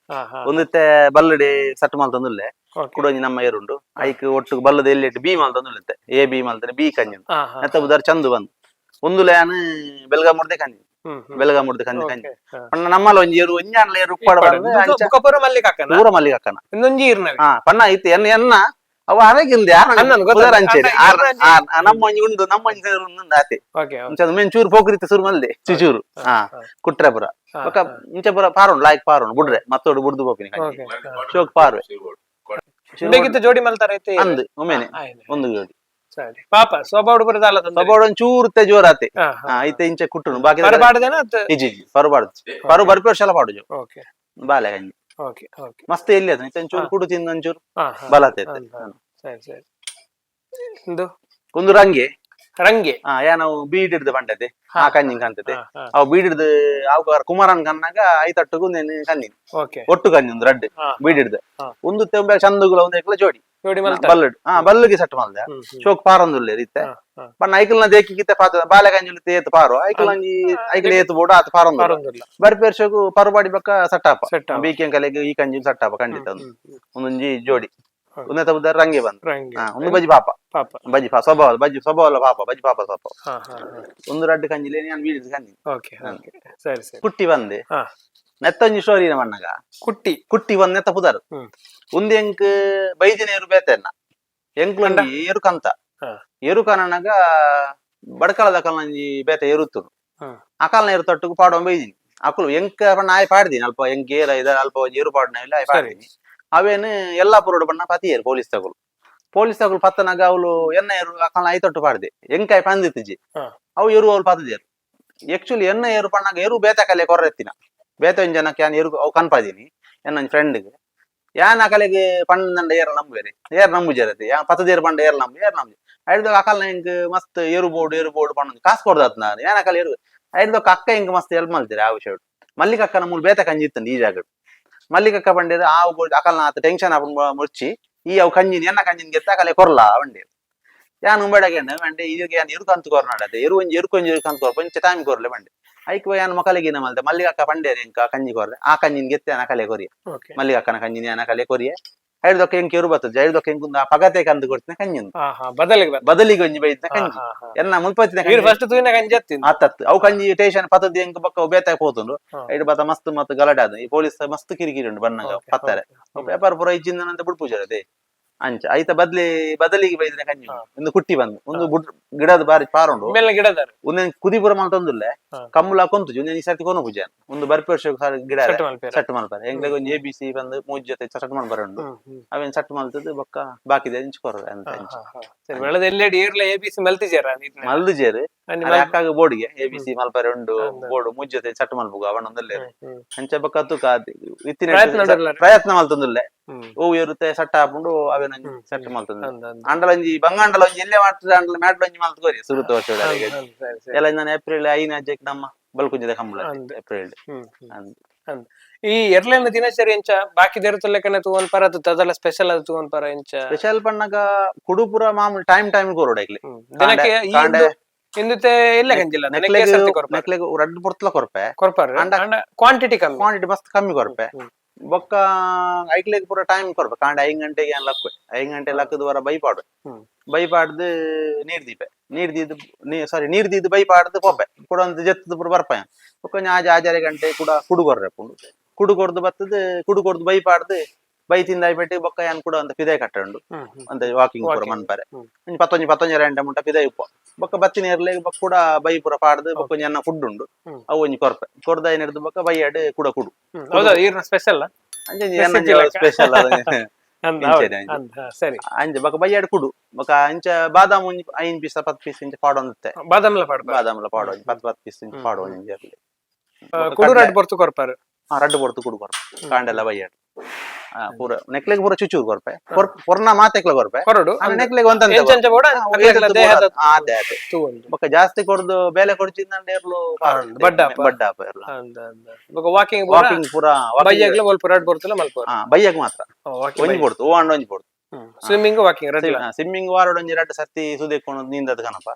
Speaker 1: ಒಂದಿತ್ತೆ ಬಲ್ಲಡೆ ಸಟ್ ಮಲ್ತೊಂದುಲ್ಲೆ. ಕುಡೊಂಜಿ ನಮ್ಮ ಏರುಂಡು ಐಕ್ ಒಟ್ಟು ಬಲ್ಲದ ಎಲ್ಲಿ ಬಿ ಮಲ್ತೊಂದುಲ್ಲೆ ಎ ಬಿ ಮಲ್ತನೆ ಬಿ ಕಂಜಿ ಉಂಟು. ನೆತ್ತ ಬುದಾರ್ ಚಂದು ಬಂದು ಒಂದು ಲ್ಯಾನ್ ಬೆಲ್ಗಾಮ್ ಮುರ್ದೆ ಕಂಜಿ. ಬೆಲ್ಗಾಮ್ ಮುರ್ದೆ ಕಂಜಿ ಕಂಜಿ ಪಣ್ಣ ನಮ್ಮಲ್ಲ ಒಂಜಿ ಏರು ಒಂಜಿ ಆಂಡಲ ಏರು ಉಪ್ಪಾಡ ಬಂದು ಅಂಚ.
Speaker 2: ಬುಕ್ಕಪುರ ಮಲ್ಲಿಗೆ ಹಾಕನ.
Speaker 1: ಪೂರ ಮಲ್ಲಿಗೆ ಹಾಕನ.
Speaker 2: ಇನ್ನೊಂಜಿ ಇರ್ನವೆ.
Speaker 1: ಹಾ, ಪಣ್ಣ ಇತ್ತು ಎನ್ನ ಎನ್ನ ಅವ ಅರಗಿಂದ ಯಾರು
Speaker 2: ಅಣ್ಣನ್ ಗೊತ್ತಲ್ಲ.
Speaker 1: ಅಂಚೇರಿ.
Speaker 2: ಅಣ್ಣ ಇರ್ನ.
Speaker 1: ನಮ್ಮ ಒಂಜಿ ಉಂಡು ನಮ್ಮ ಒಂಜಿ ಉಂಡು ಆತೆ.
Speaker 2: ಓಕೆ
Speaker 1: ಇಂಚ ಮೇನ್ ಚೂರು ಪೋಕ್ರಿತ್ತು ಸುರು ಮಲ್ದೆ ಚುಚೂರು ಹಾ ಕುಟ್ರೆಪುರ ಬೊಕ ಇಂಚ ಪುರ ಪಾರುಂಡು ಲಾಯ್ಕ್ ಪಾರುಂಡು ಬುಡ್ರೆ ಮತ್ತೋಡು ಬುಡ್ದು ಪೋಪಿನಿ
Speaker 2: ಓಕೆ
Speaker 1: ಶೋಕ್ ಪಾರುವೆ.
Speaker 2: ಬೇಕಿತ್ತು ಜೋಡಿ ಮಲ್ತಾರ ಐತೆ.
Speaker 1: ಅಂದ್ ಒಮ್ಮೆನೆ ಒಂದು ಜೋಡಿ.
Speaker 2: ಸರಿ, ಪಾಪ ಸ್ವಭಾವ ಬರದಲ್ಲ.
Speaker 1: ಸ್ವಭಾವ ಒಂಚೂರು ಜೋರಾತೆ. ಐತೆ ಇಂಚೆ ಕುಟ್ಟುನು ಬಾಕಿ.
Speaker 2: ಪರ ಪಾಡ್ದೇನ?
Speaker 1: ಇಜ್ಜಿ ಇಜ್ಜಿ, ಪರು ಪಾಡುದು, ಪರು ಬರ್ಪಿ ವರ್ಷ ಪಾಡುಜು. ಬಾಲೆ ಕಂಜಿ.
Speaker 2: ಓಕೆ ಓಕೆ
Speaker 1: ಮಸ್ತ್ ಎಲ್ಲಿ ಅದು ಒಂಚೂರು ಕುಡು ತಿಂದು ಒಂಚೂರು ಬಲತೆ.
Speaker 2: ಸರಿ ಸರಿ. ಇಂದು?
Speaker 1: ಒಂದು ರಂಗೆ.
Speaker 2: ರಂಗೆ.
Speaker 1: ಯಾ ನಾವು ಬೀಡ್ ಹಿಡ್ದು ಬಂಡತೆ ಆ ಕಂಜಿನ್ ಕಂತತೆ. ಅವು ಬೀಡ್ ಹಿಡ್ದು ಅವು ಕುಮಾರನ್ ಕನ್ನಾಗ ಐತಟ್ಟುಗು ನೇನು ಕಂದಿನಿ. ಒಟ್ಟು ಕಂಜಿ ಒಂದು ರಡ್ಡ್ ಬೀಡ್ ಹಿಡ್ದು. ಒಂದು ತೆಂಬೆ ಚಂದುಗುಲ ಒಂದು ಎಕ್ಲ ಜೋಡಿ.
Speaker 2: ಜೋಡಿ ಮಲ್ತ.
Speaker 1: ಬಲ್ಲಡ್ ಬಲ್ಲುಗೆ ಸೆಟ್ ಮಲ್ದೆ. ಶೋಕ್ ಪಾರೊಂದುಲ್ಲೆ ಇತ್ತೆ. ಬಣ್ಣ ಐಕಲ್ನ ದೇಕಿ ಕಿತ್ತೆ ಪಾತ ಬಾಲೆ ಕಂಜುಲು ಏತ್ ಪಾರು ಐಕಲ್ ಅಂಜಿ ಐಕಲ್ ಏತ್ ಬೋಡು ಆತ ಪಾರೊಂದು.
Speaker 2: ಪಾರೊಂದುಲ್ಲ.
Speaker 1: ಬರ್ಪೇರ್ ಶೋಕು ಪರುಪಾಡಿ ಬಕ್ಕ ಸಟ್ಟಾಪ.
Speaker 2: ಸೆಟ್.
Speaker 1: ಬೀಕಿ ಅಂಕಲೆಗ್ ಈ ಕಂಜಿ ಸಟ್ಟಾಪ ಖಂಡಿತ. ಒಂದೊಂಜಿ ಜೋಡಿ ಒಂದೇ ತಬುದಾರ ರಂಗೆ ಬಂದು.
Speaker 2: ರಂಗೆ.
Speaker 1: ಒಂದು ಬಜಿ ಪಾಪ.
Speaker 2: ಪಾಪ.
Speaker 1: ಬಜಿ ಪಾ ಸ್ವಭಾವ, ಬಜಿ ಸ್ವಭಾವ ಅಲ್ಲ, ಪಾಪ ಬಜಿ ಪಾಪ ಸ್ವಭಾವ.
Speaker 2: ಹಾ ಹಾ ಹಾ.
Speaker 1: ಒಂದು ರಡ್ಡು ಕಂಜಿಲೆ ನಾನು ಬೀಡಿದ ಕಂಜಿ.
Speaker 2: ಓಕೆ ಓಕೆ, ಸರಿ ಸರಿ.
Speaker 1: ಕುಟ್ಟಿ ಬಂದೆ. ನೆತ್ತೊಂಜಿ ಸ್ಟೋರಿ ಮಣ್ಣಗ.
Speaker 2: ಕುಟ್ಟಿ.
Speaker 1: ಕುಟ್ಟಿ ಬಂದ್ ನೆತ್ತ ಪುದರ್. ಒಂದು ಎಂಕ್ ಬೈದಿನ ಏರು ಬೇತೆನ್ನ ಎಂಕ್ಲೊಂಜಿ ಎರುಕಂತ. ಎರುಕನಗ ಬಡಕಳದ ಕಲ್ಲಂಜಿ ಬೇತೆ ಎರುತ್ತುನು. ಅಕಾಲ್ನ ಎರು ತಟ್ಟುಗು ಪಾಡುವ ಬೈದಿನಿ ಅಕುಲು ಎಂಕ ಬಣ್ಣ ಆಯ್ ಪಾಡ್ದಿನಿ ಅಲ್ಪ ಎಂಕ್ ಏರ ಇದ ಅಲ್ಪ ಒಂಜಿ ಎರು ಪಾಡುನ ಇಲ್ಲ ಆಯ್ ಪಾಡ್ದಿನಿ. ಅವೇನು ಎಲ್ಲಾ ಪುರೋಡು ಬಣ್ಣ ಪತಿಯೇರು ಪೊಲೀಸ್ ತಗುಲು, ಪೊಲೀಸ್ ತಗುಲು ಪತ್ತನಾಗ ಅವಳು ಎನ್ನ ಎರು ಅಕಾಲ್ನ I ತೊಟ್ಟು ಪಾಡ್ದೆ ಎಂಕಾಯ್ ಪಂದಿತ್ತಿಜಿ. ಅವು ಎರು ಅವಳು ಪತ್ತದೇರು ಆಕ್ಚುಲಿ ಎನ್ನ ಏರು ಪಣ್ಣಾಗ ಎರು ಬೇತೆ ಕಲೆ ಕೊರ್ರೆತ್ತಿನ ಬೇತೆ ಒಂಜಿ ಜನಕ್ಕೆ ಯಾನ್ ಎರು ಅವು ಕನ್ಪಾದೀನಿ ಎನ್ನ ಫ್ರೆಂಡ್ಗೆ ಯಾನ್ ಅಕಲೆಗೆ ಪಂಡ ಏರ ನಂಬುವೇರೆ ಏರ್ ನಂಬುಜರತೆ ಯಾ ಪತ್ತದೇರು ಪಂಡ ಏರ್ ನಂಬು ಏರ್ ನಂಬು ಐಡ್ದೊಕ ಅಕಲ್ನ ಎಂಕ್ ಮಸ್ತ್ ಏರು ಬೋರ್ಡು ಏರು ಬೋರ್ಡು ಪಂಡ ಕಾಸು ಕೊಡ್ದಾತ್ ನಾನು ಯಾನ್ ಅಕಲ್ ಏರು ಐಡ್ದೊಕ ಅಕ್ಕ ಎಂಕ್ ಮಸ್ತ್ ಹೆಲ್ಪ್ ಮಲ್ತೀರಿ ಆ ವಿಷಯ. ಮಲ್ಲಿಕಕ್ಕನ ಮೂಲು ಬೇತೆ ಕಂಜಿ ಇತ್ತಂಡು ಈ ಜಾಗಡ್. ಮಲ್ಲಿಕಕ್ಕ ಪಂಡೇರು ಆ ಬೋರ್ಡ್ ಅಕಲ್ನ ಆತ ಟೆನ್ಷನ್ ಆಪುಂಡು ಮುರ್ಚಿ ಈ ಅವು ಕಂಜಿನ ಎನ್ನ ಕಂಜಿನ ಗೆತ್ತ ಅಕಲೆ ಕೊರ್ಲಾ ಬಂಡೇರು. ಯಾನ್ ಉಂಬೆಡಗೆಂಡ ಬಂಡೆ ಇದಕ್ಕೆ ಯಾನ್ ಎರು ಕಂತು ಕೊರ್ನಾಡತೆ ಎರು ಒಂಜಿ ಎರು ಕೊಂಜಿ ಎರು ಕಂತು ಕೊರ್ ಕೊಂಚ ಟೈಮ್ ಕೊರ್ಲೆ ಬಂಡೆ ಐಕ್ ಯಾನ್ ಮಕಲೆಗಿನ ಮಲ್ತೆ. ಮಲ್ಲಿಕಕ್ಕ ಪಂಡೇರು ಎಂಕ ಕಂಜಿ ಕೊರ್ರೆ ಆ ಕಂಜಿನ ಗೆತ್ತೆ ಅಕಲೆ ಕೊರಿಯ. ಮಲ್ಲಿಕಕ್ಕನ ಕಂಜಿನ ಯಾನ್ ಅಕಲೆ ಕೊರಿಯೆ. ಐಡ್ದೊಕ್ಕ ಎಂಕ್ ಎರು ಬರ್ತದೆ ಐಡ್ದೊಕ್ಕ ಎಂಕುಂದು ಆ ಪಗತೆ ಕಂದು ಕೊಡ್ತಿನ ಕಂಜಿನ.
Speaker 2: ಹಾ ಹಾ ಬದಲಿಗೆ ಬರ್ತದೆ.
Speaker 1: ಬದಲಿಗೆ ಒಂಜಿ ಬೈದ್ನ ಕಂಜಿ ಎನ್ನ ಮುಲ್ಪತ್ತಿನ
Speaker 2: ಈರ್ ಫಸ್ಟ್ ತೂಯಿನ ಕಂಜಿ ಅತ್ತಿಂದ.
Speaker 1: ಆತತ್ತು ಅವು ಕಂಜಿ ಟೇಷನ್ ಪತದ ಎಂಕ್ ಬೊಕ್ಕ ಅವು ಬೇತೆ ಪೋತುಂಡು. ಐಡ್ ಬತ್ತ ಮಸ್ತ್ ಮಸ್ತ್ ಗಲಾಟೆ ಆದು ಈ ಪೊಲೀಸ್ ಮಸ್ತ್ ಕಿರಿಕಿರಿ ಉಂಡು ಬನ್ನಗ ಪತ್ತಾರೆ ಪೇಪರ್ ಪೂರ ಇಜ್ಜಿಂದ ಬುಡ್ಪೂಜಾರದೆ ಅಂಚ ಐತ ಬದ್ಲಿ ಬದಲಿಗೆ ಬೈದಿನ ಕಂಜಿ. ಒಂದು ಕುಟ್ಟಿ ಬಂದು ಒಂದು ಬುಡ್ ಗಿಡದ ಬಾರಿ ಪಾರುಂಡು.
Speaker 2: ಮೇಲಿನ ಗಿಡದಾರ.
Speaker 1: ಒಂದೇನು ಕುದಿಪುರ ಮಲ್ತೊಂದುಲ್ಲೆ. ಕಮ್ಮುಲ ಕೊಂತುಜಿ ಒಂದೇನು ಈ ಸರ್ತಿ ಕೊನು ಪೂಜೆ ಒಂದು ಬರ್ಪಿ ವರ್ಷ ಗಿಡ
Speaker 2: ಸೆಟ್ ಮಲ್ಪೇರ.
Speaker 1: ಸೆಟ್ ಮಲ್ಪಾರೆ ಎಂಗ್ಲೆಗ್ ಒಂಜಿ A B C ಬಂದು ಮೂಜಿ ಜೊತೆ ಸೆಟ್ ಮಲ್ಪರೆ ಉಂಡು.
Speaker 2: ಹ್ಮ್ ಹ್ಮ್
Speaker 1: ಅವೇನ್ ಸೆಟ್ ಮಲ್ತದ್ದು ಬೊಕ್ಕ ಬಾಕಿದೆ ಇಂಚ್ ಕೊರ್ರೆ ಅಂತ ಇಂಚ.
Speaker 2: ಸರಿ, ಬೆಳೆದ ಎಲ್ಲೆಡಿ ಏರ್ಲ A B C ಮಲ್ತಿಜಾರ?
Speaker 1: ಮಲ್ದುಜೇರು ಅಕ್ಕಾಗ ಬೋರ್ಡ್ಗೆ A B C ಮಲ್ಪರೆ ಉಂಡು. ಬೋರ್ಡ್ ಮೂಜಿ ಜೊತೆ ಸೆಟ್ ಮಲ್ಪುಗ ಅವನೊಂದಲ್ಲೇ ಅಂಚ ಬೊಕ್ಕ ತುಕ ಇತ್ತಿನ
Speaker 2: ಪ್ರಯತ್ನ ಉಂಡುಲ್ಲ.
Speaker 1: ಪ್ರಯತ್ನ ಮಲ್ತೊಂದುಲ್ಲೆ. ಹೂವು ಇರುತ್ತೆ ಸೆಟ್ ಹಾಕೊಂಡು ಅವೇನ ಸೆಟ್ ಮಲ್ತೊಂದು. ಅಂಡಲಂಜಿ ಬಂಗಾಂಡಲ ಒಂಜಿ ಎಲ್ಲೇ ಮಾಡ್ತದೆ ಅಂಡಲ ಮ್ಯಾಟ್ಲ ಒಂಜಿ ಮಲ್ತ್ ಕೋರಿ ಸುರುತ ವರ್ಷ.
Speaker 2: ಸರಿ ಸರಿ.
Speaker 1: ಎಲ್ಲ ನಾನು ಏಪ್ರಿಲ್ ಐನ ಅಜ್ಜಕ್ಕೆ ನಮ್ಮ ಬಲ್ಕುಂಜದ ಕಂಬಳ ಏಪ್ರಿಲ್.
Speaker 2: ಹ್ಮ್ ಹ್ಮ್. ಈ ಎರ್ಲೆನ ದಿನಚರಿ ಎಂಚ? ಬಾಕಿ ದೇರುತ್ತಲೆಕ್ಕನೆ ತೂವನ್ ಪರ ಅದು ತದಲ ಸ್ಪೆಷಲ್ ಅದು ತೂವನ್ ಪರ ಎಂಚ?
Speaker 1: ಸ್ಪೆಷಲ್ ಪಣ್ಣಗ ಕುಡುಪುರ ಮಾಮೂಲಿ ಟೈಮ್ ಟೈಮ್ ಕೋರೋಡ ಇಲ್ಲಿ.
Speaker 2: ದಿನಕ್ಕೆ ಈ
Speaker 1: ಕಾಂಡೆ.
Speaker 2: ಇಂದುತೆ ಎಲ್ಲ ಗಂಜಿಲ್ಲ ದಿನಕ್ಕೆ
Speaker 1: ನೆಕ್ಲೆಗ್
Speaker 2: ಸರ್ತಿ ಕೊರ್ಪಾರ್?
Speaker 1: ನೆಕ್ಲೆಗ್ ರಡ್ಡು ಪೊರ್ತಲ ಕೊರ್ಪೆ.
Speaker 2: ಕೊರ್ಪಾರ್, ಕ್ವಾಂಟಿಟಿ ಕಮ್ಮಿ.
Speaker 1: ಕ್ವಾಂಟಿಟಿ ಮಸ್ತ್ ಕಮ್ಮಿ ಕೊರ್ಪೆ. ಬೊಕ್ಕ ಐಕ್ಲೆಗ್ ಪೂರ ಟೈಮ್ ಕೊರ್ಪೆ. ಕಾಂಡೆ 5 ಗಂಟೆಗೆ ಏನ್ ಲಕ್ವೆ, 5 ಗಂಟೆ ಲಕ್ಕದ ವರ ಬೈಪಾಡು. ಬೈಪಾಡ್ದು ನೀರ್ ದೀಪೆ, ನೀರ್ ದೀದ್ ಸಾರಿ ನೀರ್ ದೀದ್ ಬೈಪಾಡ್ದು ಪೋಪೆ ಕೂಡ ಒಂದು ಜತ್ತದ ಪೂರ ಬರ್ಪಾಯ. ಬೊಕ್ಕ ಒಂಜಿ ಆಜಿ ಆಜಾರೆ ಗಂಟೆ ಕೂಡ ಕುಡು ಕೊರ್ರೆ ಪುಂಡು. ಕುಡು ಕೊರ್ದು ಬತ್ತದ, ಕುಡು ಕೊರ್ದು ಬೈಪಾಡ್ದು ಬೈ ತಿಂದ ಆಯ್ಪೆಟ್ಟು ಬೊಕ್ಕ ಯಾನ್ ಕೂಡ ಅಂತ ಪಿದಾಯ್ ಕಟ್ಟಂಡು.
Speaker 2: ಹ್ಮ್ ಹ್ಮ್.
Speaker 1: ಅಂತ ವಾಕಿಂಗ್ ಪೂರ
Speaker 2: Walking.
Speaker 1: ಮನ್ಪರೆ ಒಂಜಿ ಪತ್ತೊಂಜಿ ಪತ್ತೊಂಜರ ಗಂಟೆ ಮುಟ್ಟ ಪಿದಾಯ್ ಉಪ್ಪ. ಬೊಕ್ಕ ಬತ್ತಿನ ಎರ್ಲೆ ಬೊಕ್ಕ ಕೂಡ ಬೈ ಪೂರ ಪಾಡ್ದು ಬೊಕ್ಕ ಒಂಜಿ ಅನ್ನ ಫುಡ್ ಉಂಡು. ಅವು ಒಂಜಿ ಕೊರ್ಪೆ ಕೊರ್ದ ಏನಿಡ್ದು ಬೊಕ್ಕ ಬೈಯಾಡ್ ಕೂಡ ಕುಡು.
Speaker 2: ಹೌದಾ, ಈರ್ನ ಸ್ಪೆಷಲ್?
Speaker 1: ಅಂಚ
Speaker 2: Recipe ಲೆಕ್ಕ.
Speaker 1: ಸ್ಪೆಷಲ್ ಇಂಚನೆ ಅಂಚೆ.
Speaker 2: ಸರಿ.
Speaker 1: ಅಂಚ ಬೊಕ್ಕ ಬೈಯಾಡ್ ಕುಡು ಬೊಕ್ಕ ಅಂಚ ಬಾದಾಮ್ ಒಂಜಿ 5 ಪೀಸ್ 10 ಪೀಸ್ ಇಂಚ ಪಾಡೊಂದಿತ್ತೆ.
Speaker 2: ಬಾದಾಮ್ಲ ಪಾಡ್ಪಾರ್?
Speaker 1: ಬಾದಾಮ್ಲ ಪಾಡು ಒಂಜಿ 10 10 ಪೀಸ್ ಇಂಚ ಪಾಡು ಒಂಜಿ ಎರ್ಲೆ.
Speaker 2: ಕುಡು ರಡ್ಡ್ ಪೊರ್ತು ಕೊರ್ಪಾರ್?
Speaker 1: ರಡ್ಡು ಪೊರ್ತು ಕುಡು ಕೊರ್ಪೆ ಕಾಂಡೆಲ್ಲ ಬೈಯಾಡ್. ಪೂರ ನೆಕ್ಲೆಗ್ ಪೂರ ಚುಚೂರು ಕೊರ್ಪೆ, ಪೊರ್ನ ಮಾತೆಕ್ಲ ಕೊರ್ಪೆ.
Speaker 2: ಕೊರಡು.
Speaker 1: ನೆಕ್ಲೆಗ್ ಒಂತಂತೆ.
Speaker 2: ಎಂಚ ಎಂಚ ಬೋಡ ಅಕ್ಲೆಗ್ಲ ದೇಹದ
Speaker 1: ಅದೇ ಅದೇ.
Speaker 2: ತೂವೊಂದು.
Speaker 1: ಬೊಕ್ಕ ಜಾಸ್ತಿ ಕೊರ್ದು ಬೇಲೆ ಕೊಡ್ಚಿಂದಂಡ ಎರ್ಲು.
Speaker 2: ಬಡ್ಡಾಪ.
Speaker 1: ಬಡ್ಡಾಪ ಎರ್ಲು.
Speaker 2: ಅಂದ್ ಅಂದ್. ಬೊಕ್ಕ ವಾಕಿಂಗ್?
Speaker 1: ವಾಕಿಂಗ್ ಪೂರ.
Speaker 2: ಬಯ್ಯಾಗ್ಲ ಒಲ್ಪ ರಡ್ಡ್ ಪೊರ್ತುಲ ಮಲ್ಪುವರ್?
Speaker 1: ಬಯ್ಯಗ್ ಮಾತ್ರ ಒಂಜಿ ಪೊರ್ತು ಓ ಅಂಡ ಒಂಜಿ ಪೊರ್ತು.
Speaker 2: ಸ್ವಿಮ್ಮಿಂಗ್ ವಾಕಿಂಗ್ ರಡ್ಡ್ಲ?
Speaker 1: ಸ್ವಿಮ್ಮಿಂಗ್ ವಾರಡ್ ಒಂಜಿ ರಡ್ಡ್ ಸರ್ತಿ ಸುದೆಕ್ಕೊಂಡು ನೀಂದದ ಕನಪ.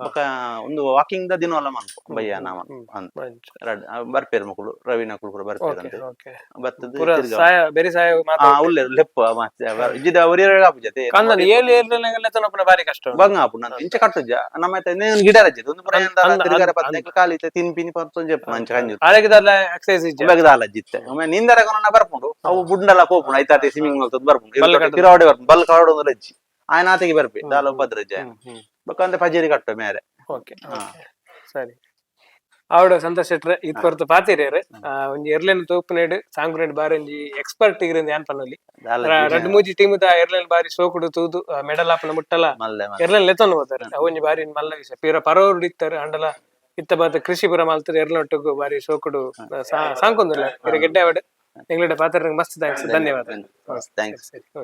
Speaker 1: ಬೊಕ್ಕ ಒಂದು ವಾಕಿಂಗ್ ದ ದಿನ ಅಲ್ಲ ಮನ್ಪು ಬಯ್ಯ ನಾಮ ಅಂತ ರಡ್ಡ್ ಬರ್ಪೇರು ಮಕ್ಕಳು ರವಿನಕುಲು ಪೂರ ಬರ್ಪೇರು ಅಂತ ಬತ್ತದ.
Speaker 2: ಪೂರ ಸಾಯ ಬೆರಿ ಸಾಯ ಮಾತ.
Speaker 1: ಉಲ್ಲೇರು ಲೆಪ್ಪ ಮಾತೆ ಇಜ್ಜಿದ ಒರಿಯರ ಆಪುಜತೆ.
Speaker 2: ಕಂದನ ಏಳು ಏಳು ತನಪುನ ಬಾರಿ ಕಷ್ಟ ಉಂಡು.
Speaker 1: ಬಂಗ ಆಪುಂಡು ಅಂತ ಇಂಚ ಕಟ್ಟುಜ ನಮ್ಮ ನೇನು ಗಿಡ ರಜ್ಜೆ ಒಂದು ಪುರ
Speaker 2: ಅಂದ್ ಅಂದ್
Speaker 1: ತಿರುಗಾರೆ
Speaker 2: ಅಂದ್
Speaker 1: ಪತ್ನೆ ಖಾಲಿ ತಿನ್ಪಿನಿ ಪತ್ತೊಂದು ಜೆಪ್ಪು ಅಂಚ ಕಂಜು.
Speaker 2: ಆರೋಗ್ಯದಲ್ಲ ಎಕ್ಸರ್ಸೈಸ್ ಇಜ್ಜಿ.
Speaker 1: ಉಂಬೆಗ್ ದಾಲ ಜಿತ್ತೆ ಒಮ್ಮೆ ನೀಂದರ ಕೊನನ ಬರ್ಪುಂಡು ಅವು ಬುಡ್ಂಡಲ ಪೋಪುಂಡು ಐತಾತಿ ಸ್ವಿಮ್ಮಿಂಗ್ ಮಲ್ತದ್ ಬರ್ಪುಂಡು.
Speaker 2: ಬಲ್ಲ್ ಕಟ್ಟುದು.
Speaker 1: ತಿರಾವಡೆ ಬರ್ಪುಂಡು ಬಲ್ ಕಾವಡೆ ಲಜ್ಜಿ ಆಯನ ಆತೆಗೆ ಬರ್ಪಿ ದಾಲ ಉಪದ್ರ ರಜ್ಜೆ. ಬೊಕ್ಕ ಅಂತೆ ಪಜೇರಿ ಕಟ್ಟು ಮೇರೆ.
Speaker 2: ಓಕೆ, ಸರಿ. ಆವಡ ಸಂತೋಷ್ ಶೆಟ್ರೆ ಇತ್ ಪೊರ್ತು ಪಾತೆರಿಯೆರ್. ಒಂಜಿ ಎರ್ಲೆನ್ ತೂಪುನೇಡ್ ಸಾಂಕುನೇಡ್ ಬಾರಿ ಒಂಜಿ ಎಕ್ಸ್ಪರ್ಟ್ ಇರಿಂದ ಯಾನ್ ಪನೊಲಿ. ರಡ್ಡ್ ಮೂಜಿ ಟೀಮ್ ದ ಎರ್ಲೆನ್ ಬಾರಿ ಸೋಕುಡು ತೂದು ಮೆಡಲ್ ಆಪುನ ಮುಟ್ಟಲ
Speaker 1: ಮಲ್ಲೆ ಮಲ್ಲೆ.
Speaker 2: ಎರ್ಲೆನ್ ಲೆತ್ತೊಂದು ಪೋತಾರೆ. ಅವು ಒಂಜಿ ಬಾರಿ ಮಲ್ಲ ವಿಷಯ. ಪೀರ ಪರೋರ್ಡ್ ಇತ್ತಾರೆ ಅಂಡಲ ಇತ್ತ ಬಾತ ಕೃಷಿ ಪೂರ ಮಲ್ತದ ಎರ್ಲೊಟ್ಟುಗು ಬಾರಿ ಸೋಕುಡು ಸಾಂಕೊಂದುಲ್ಲ. ಇರೆಗ್ ಎಡ್ಡೆ ಆವಡ್. ಎಂಗ್ಲೆಡ ಪಾತೆರ್ನ ಮಸ್ತ್ thanks, ಧನ್ಯವಾದ.
Speaker 1: Thanks.
Speaker 2: ಸರಿ, ಓಕೆ.